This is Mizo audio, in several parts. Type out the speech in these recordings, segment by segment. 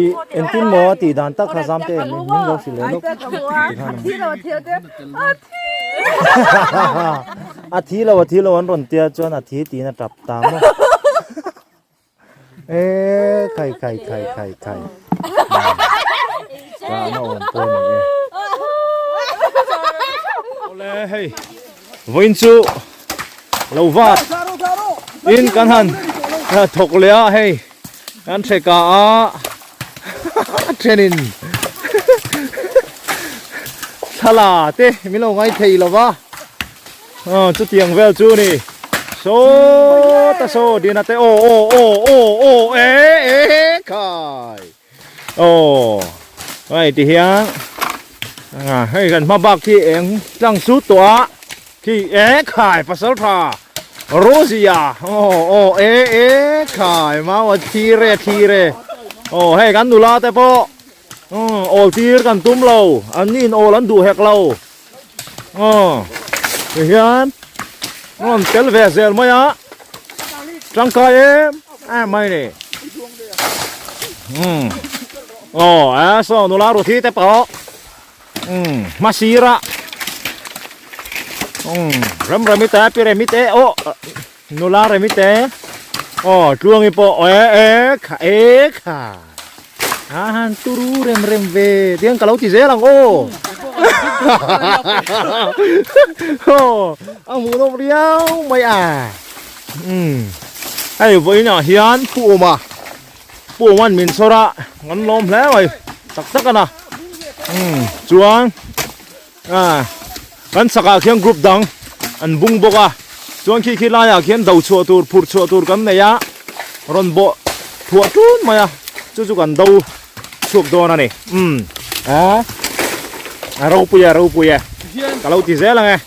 I engtin maw a tih dan tak kha zam te min min lo hrilh leh lawk a thi lo a thi lo an rawn tia chuan a thi tiin a tap ta maw e khai khai khai khai khai ka na awm pawh ni e awle hei vawiin chu lo vat in kan han thawk leh a hei Kan hre ka a thenin thla te min lo ngai thei lo va aw chutiang vel chu ni saw ta saw dina te aw aw aw aw aw e e khai aw hei ti hian hei kan hma bak khi eng tlang su tawh a. Khi e khai pasal tha Rosia aw aw e e khai mau a thi re thi re aw hei kan nula te pawh awl tir kan tum lo an ni in awl an duh hek lo aw tihian rawn tel ve zel mai a tangkai em em mai ni aw e saw nula ruthi te pawh um hmasira um rem remi te pi remi te aw nula remi te aw tluangi pawh e e kha e kha a han turu rem rem ve tiang ka lo ti zel ang aw aw a hmuh nawm riau mai a um hei vawiinah hian pu awma Pu Awman min chhawr a, an lawm hle mai tak tak a na. Umm chuan ah kan chakah khian group dang an bung bawk a, chuan khi khi laiah khian do chhuah tur phurh chhuah tur kan nei a, rawn bawh thuah tun mai a, chu chu kan do chhuak dawn a ni. Umm ah a ropui e ropui e ka lo ti zel ang e.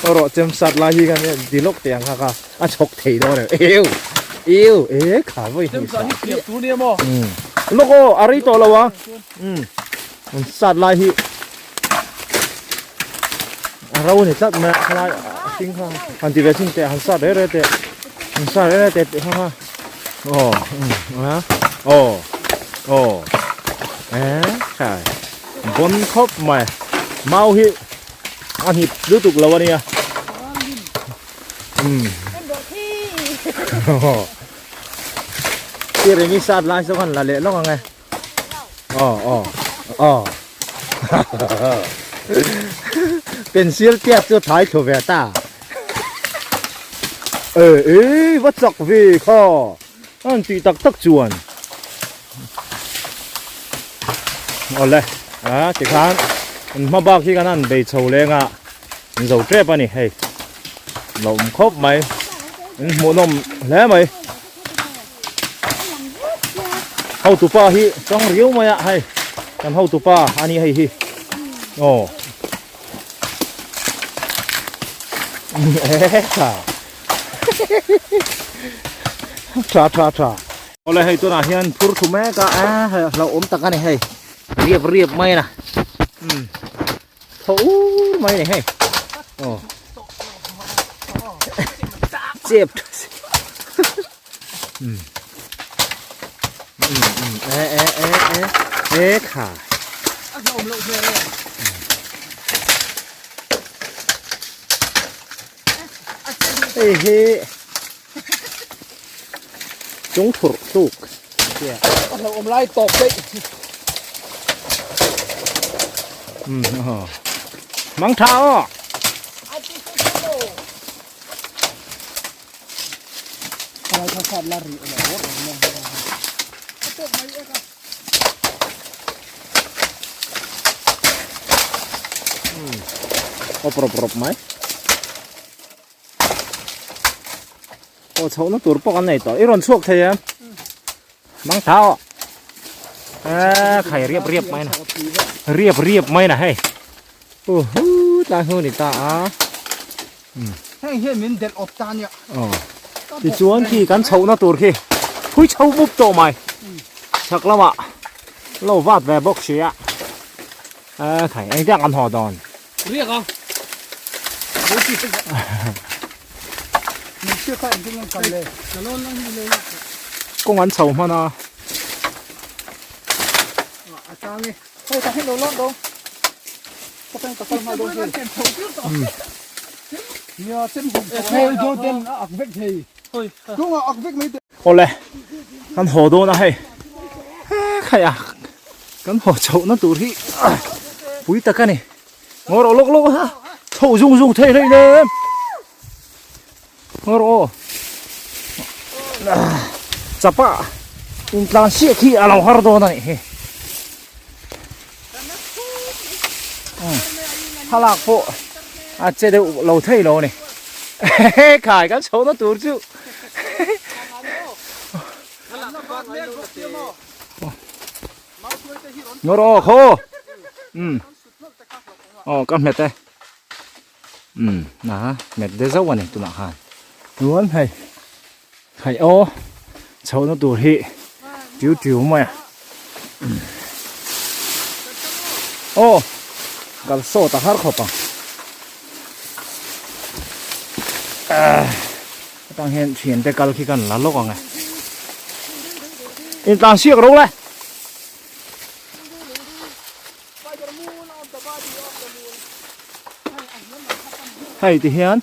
Rawh chem sat lai hi kan ti lawk teh ang kha kha a chhawk thei dawn em eu eu e kha vawi hnih sa lawk aw a rei tawh lo a um sat lai hi a ro ni tlat mai a khalai a hring kha han ti ve chhin teh han sat reh reh teh han sat reh reh teh teh kha kha aw um a aw aw e khai Bawn khawp mai. Mau hi a hnip lutuk lo a nia. Umm. Ti reng i sat lai saw khan la leh lawk ang e. Aw aw aw. Pencil tiat chu thai thlu ve ta. E e va chak ve kha. An tih tak tak chuan awle a tikhan an hma bak hi kan han bei chho leng a an zo tep a ni hei lo awm khawp mai an hmuhnawm hle mai hotupa hi tawng riau mai a hei kan hotupa a ni hei hi aw e Tha tha tha. Awle hei tunah hian phur thu mek a a hei hlauhawm tak a ni hei riap riap mai a umm thaw ur mai a ni hei aw chep umm umm umm e e e e e kha a hlauhawm loh hmel e. Hei hi chung thurh tluk a hlauhawm lai tawp daih umm mang tha aw Awp rawp rawp mai. Aw chhohna tur pawh kan nei tawh. I rawn chhuak thei em? Mang tha aw. E khai riap riap mai na. Riap riap mai na hei. Uhu tlai hnu ni ta a. Heng hian min delh awp ta nia. Aw. Tichuan khi kan chhohna tur khi phui chho mup tawh mai. Chhak lamah lo vat ve bawk si a. A khai engtiang kan haw dawn. Riak a. Min chhiat kha engtin nge kal le. Ka lawn lang hi le. Kawng an chho hman a. A chang e. Hei ta hian lo lawn dawn. Ka pen ka kal nghal dawn hian. Nia chem hum. Hei Jordan a ak vek thei. Kawng a ak vek mai te. Awle kan haw dawn a hei. Khai a kan haw chhohna tur hi pui tak a ni. Ngaw rawh lawk lawk a chho zung zung thei hlei nem. Ngaw rawh aw. Chapa intlan siak hi a lo har dawn a nih hi. Thlalak pawh a che deuh lo thei lo a ni. Khai kan chhohna tur chu. Ngaw rawh aw khaw. Um. Aw ka hmet e. Um na hmet de zauh a ni tunah khan. Chuan hei hei aw chhohna tur hi tiu tiu mai a. Aw kal sawt a har khawp ang. Hetang hian thiante kal khi kan la lawk ang e. Intlan siak ro le. Hei ti hian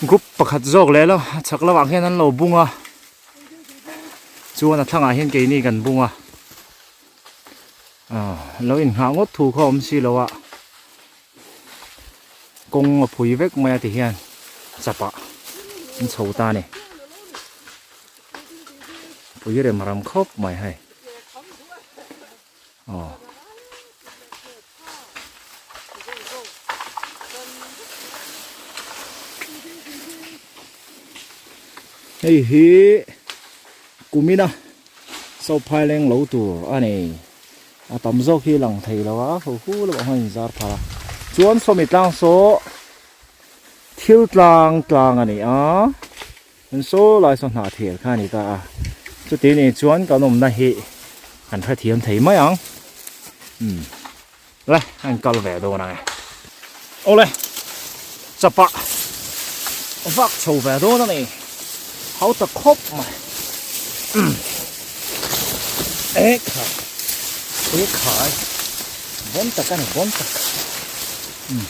group pakhat zawk leh lo a chhak lamah khian an lo bung a chuan a thlangah hian keini kan bung a ah lo inghah ngawt thu kha awm si lo a kawng a phui vek mai a ti hian chapah an chho ta a ni. Pui rem ram khawp mai hei. Aw. Hei hi kumina Sophai leng lo tur a ni. A tam zawk hi lang thei lo a, hu hu lamah hian in zar phar a. Chuan sawmi tlang saw thil tlang tlang a ni a. An saw lai saw hnah thel kha a ni ta a, chuti nih chuan kan awmna hi kan hrethiam thei mai ang. Umm le a inkal ve dawn ang e. Awle chapah vak chho ve dawn a ni, hau ta khawp mai. Umm e khai e khai bawn tak a ni bawn tak umm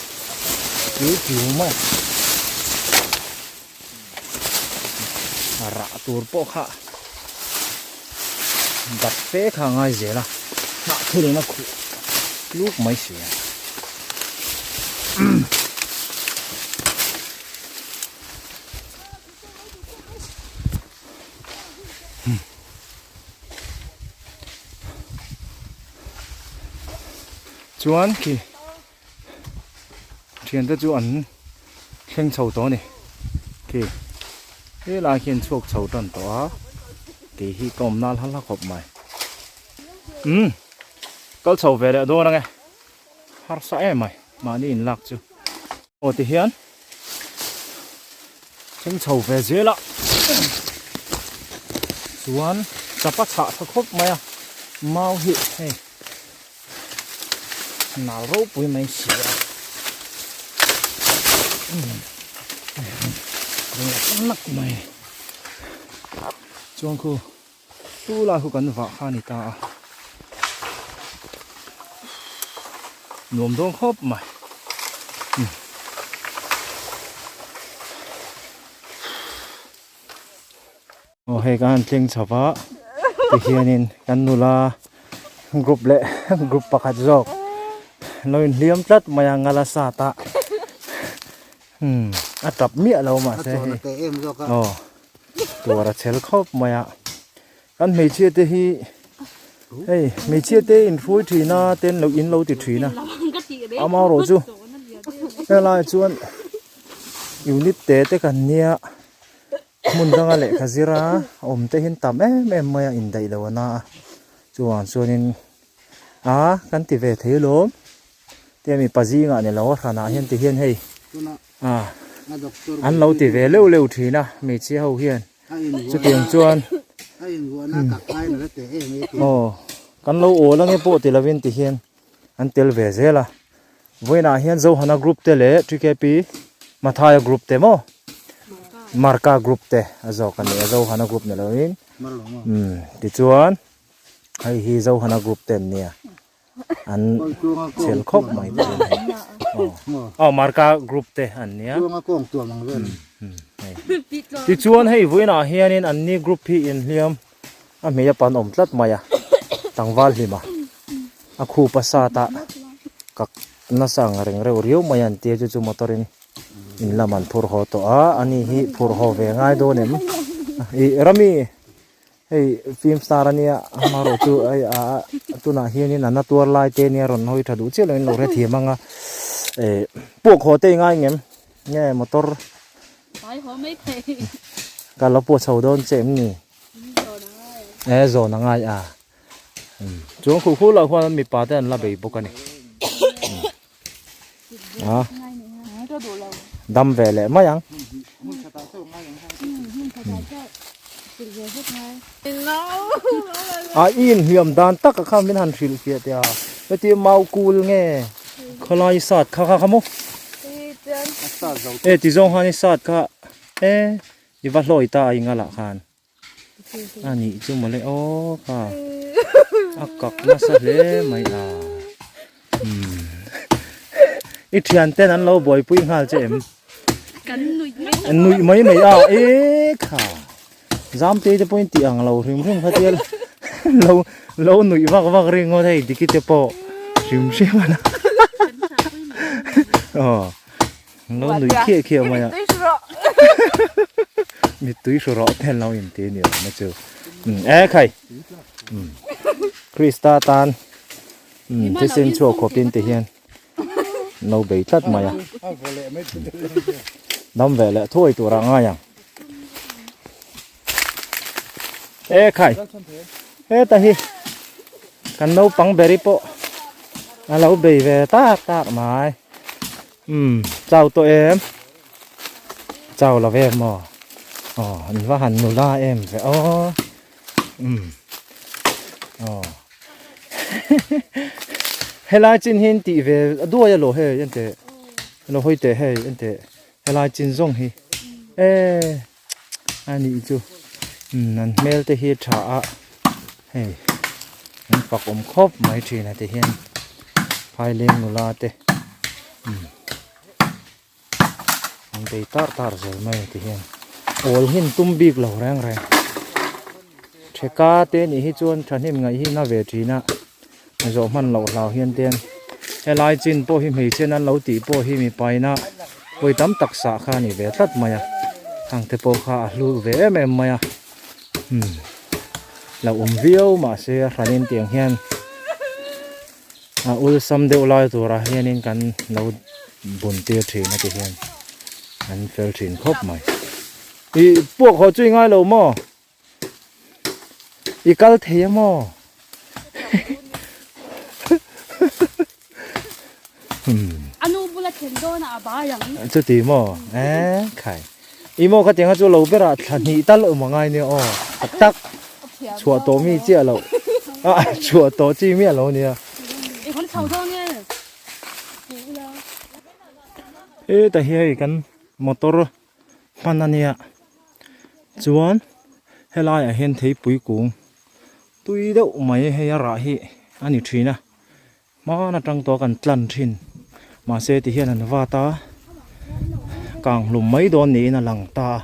tiu tiu mai. Rah tur pawh kha dat fe kha a ngai zel a, hnah thil in a khuh tluk mai si a. Chuan khi Thiante chu an thleng chho tawh a ni. Khi helai khi an chhuak chho tan tawh a, kei hi ka awm nal hal a khawp mai. Umm kal chho ve leh dawn ang e, harsa em mai mahni in lak chu. Aw ti hian thleng chho ve zel a, chuan chapa chhah tha khawp mai a, mau hi hei. Nal ropui mai si a nak mai chuan khu tu lai khu kan vah kha a ni ta a nuam dawn khawp mai. Aw hei ka han tling chho va tihianin kan nula group leh group pakhat zawk lo inhliam tlat mai a ngala sat a umm a tap miah lo mahse hei aw tuar a chhel khawp mai a kan hmeichhia te hi hei hmeichhia te inhruai thin a ten lo in lo ti thin a amaherawhchu helaiah chuan unit te te kan nia. Hmun danga lehkha zira awm te hian tam em em mai a indaih lo a na a chuvang chuanin a kan ti ve thei alawm te mipa zingah ni lo a hranah hian ti hian hei a an lo ti ve leuh leuh thin a hmeichhia ho hian chutiang chuan aw kan lo awl ange pawh ti lovin ti hian an tel ve zel a vawiinah hian Zohana group te leh TKP Mathaia group te maw. Marka group te a zawk a ni a Zohana group ni loin umm tichuan hei hi Zohana group te an nia an chhel khawp mai te hei aw Marka group te an nia tichuan hei vawiinah hianin an ni group hi inhliam a hmei a pan awm tlat mai a tlangval hlima a khup a sat a kak nasa ang reng reuh riau mai a an tia chu chu motor in in lam an phur haw tawh a ani hi phur haw ve ngai dawn em ih rami hei film star ania amaherawh chu hei ah tunah hianin a na tuar lai te ania rawn hawi tha duh chiah loin lo hrethiam ang a eh puak haw te i ngai ngem nge motor ka lo puah chho dawn che em ni e zawn a ngai a chuan khuh khuh loh huan mipa te an la bei bawk a ni. A dam ve leh mai ang. A i inhliam dan tak a kha min han hrilh fiah teh a heti mau kul nge khawlai sat kha kha kha maw e ti zawng han i sat kha e i va hlawi ta a i ngalah khan. A nih chu mawle aw ka a kak nasa hle mai a umm i thian ten an lo buaipui nghal che em nuih mai mai a e kha zamte te pawhin tih ang lo hrim hrim kha tia lo lo nuih vak vak ringawt hei diki te pawh hrim hrim a aw. Lo nui khiah khiah mai a. Mittui hru rawh te an lo inti a ni awm a chu. E khai. Krista tan thisen chhuak khawpin ti hian lo bei tlat mai a. Dam ve leh thuai tur a ngai ang. E khai. Heta hi kan naupang beri pawh a lo bei ve tak tak mai. Umm chau tawh em? Chau lo em maw? Aw an va han nula em ve aw umm aw helai chin hi an tih ve a duai a lo hei enteh lo hawi teh hei enteh helai chin zawng hi e a nih chu umm an hmel te hi a tha a hei an fak awm khawp mai thin a ti hian phaileng nula te umm an bei tar tar zel mai a ti hian awl hi an tum bik lo reng reng theka te nih hi chuan thahnem ngaih hi na ve thin a zawh hman loh hlau hian te helai chin pawh hi hmeichhe nan lo tih pawh hi mipa ina vawi tam tak sah kha a ni ve tlat mai a hang te pawh kha a hlu ve em em mai a umm lo awm viau mahse a hranin tiang hian a awlsam deuh lai turah hianin kan lo bun tir thin a ti hian an fel thin khawp mai ih puak haw chu i ngai lo maw. I kal thei a maw? A nu bula thlen dawn ah a bai ang. Chuti maw? Eh khai. I maw khatiang a chu lo berah thla hnih tal awm a ngai nia aw. Tak tak. Chhuah tawh mi chiah loh. A chhuah tawh chi miah lo nia. I kan chho dawn nge? Heta hi hei kan motor hman a nia chuan helaiah hian theipui kung tui deuh mai hei a rah hi a ni thin a hman atang tawh kan tlan thin mahse ti hian an vat a kang hlum mai dawn niin a lang ta a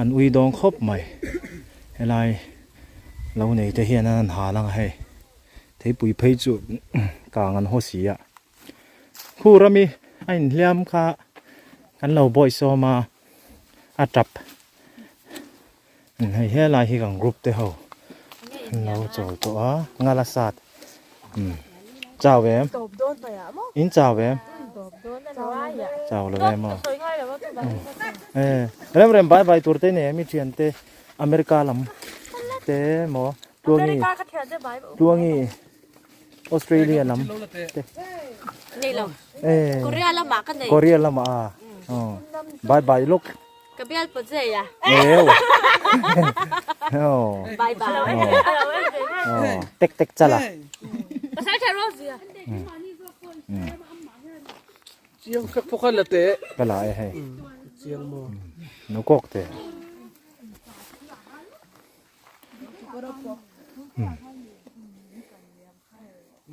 an ui dawn khawp mai helai lo nei te hian an hal ang a hei theipui phei chu kang an haw si a. Khu rami a inhliam kha kan lo bawih sawm a, a tap. Hei helai hi kan group te ho an lo chawl tawh a, ngala sat. Chau em? In chau em? Chau lo em aw. E rem rem bye bye tur te nei mi thian te America lam te maw Tluangi Tluangi Australia lam te. Nei lo. Eh. Korea lamah ka nei. Korea lamah a. Oh. Bye bye lok. Ka bial pawt zai a. Eo. Oh. Bye bye. Oh. Tek tek chala. Pasal tha ro zia. Chiang fek phawk a la teh. Ka la e hei. Chiang maw. No kawk te.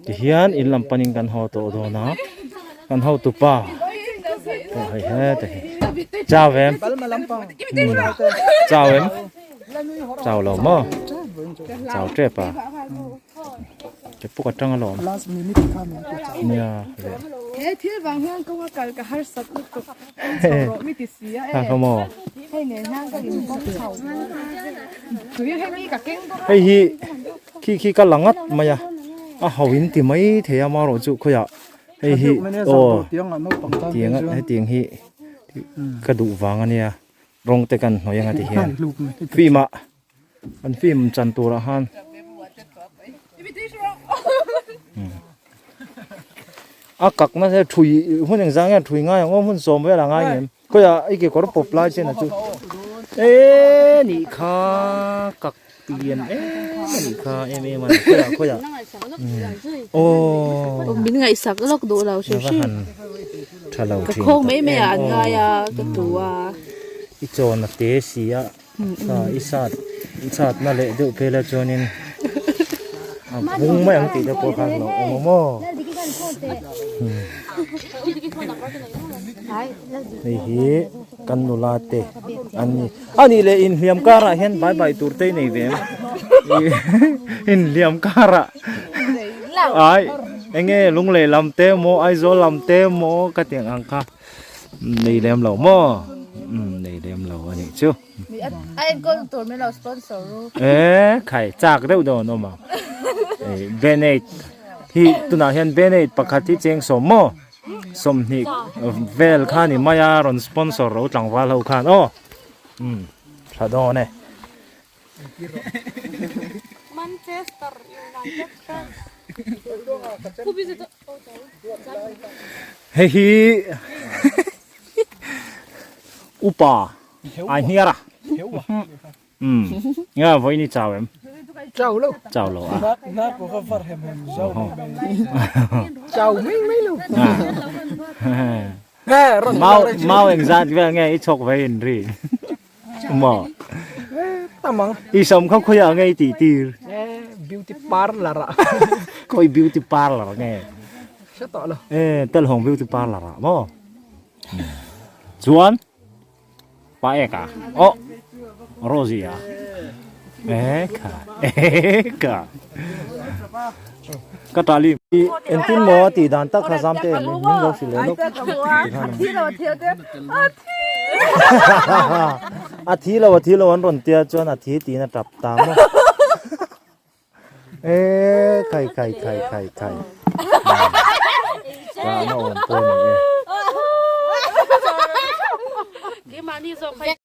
Tihian in lam panin kan haw tawh dawn a kan hotupa pawh hei heta hi chau em chau em chau lo maw chau tep a che puk atang alawm nia le he thil vang hian kawnga kal ka harsat lutuk chho rawh mi ti si a e hei nen hian ka in kawng chho tui hemi ka keng bawk a hei hi Khi khi ka la ngat mai a, a ho in ti mai thei a marawh chu khawiah hei hi aw tiang a hetiang hi ka duh vang a nia rawng te kan hnawih anga ti hian film ah an film chan turah khan a kak na se thui hun engzah nge thui ngai ang aw hmun sawm vel a ngai ngem khawiah i kekawr pawp lai chen a chu e nih kha kak Lian em a nih kha em em a ni khawiah khawiah aw Min ngaihsak lawk duh lo hrim hrim. Tha lo Ka khawng mai mai ah an ngai a ka tu a. I chawn a te si a kha i sat i sat na leh deuh phei la chuanin a bung mai ang tih te pawh khan lo awm awm aw. Hei hi kan nula te an ni. A nih leh inhliam karah hian bai bai tur te i nei ve em? Inhliam karah ai enge Lunglei lam te maw Aizawl lam te maw ka tih ang kha nei lem lo maw? Umm nei lem lo a nih chu. A enkawl tur min lo sponsor ru. E khai chak deuh dawn an awm ang. Band-aid hi tunah hian band-aid pakhat hi cheng sawm maw? 20 vel kha ni mai a rawn sponsor ro tlangval ho khan aw um tha dawn e Manchester United fans hei hi upa ai hniar a um nga vawi ni chau em chau lo chau lo a na ko ka var hem hem zau mai chau mai mai lo mau mau eng zat vel nge i chhawk ve in ri mo tamang i som kha khuya nge i ti tir beauty parlor a khoi beauty parlor nge hre tawh lo e tel hong beauty parlor a mo chuan Pa ek a? Oh! Rosie a? Eka! Eka! Ka tali engtin maw a tih dan tak kha zam te min lo hrilh leh lawk. A thi lo a thi lo an rawn tia chuan a thi tiin a tap ta maw. E khai khai khai khai khai. Ka na awm pawh ni e. Keimahni zawk khai.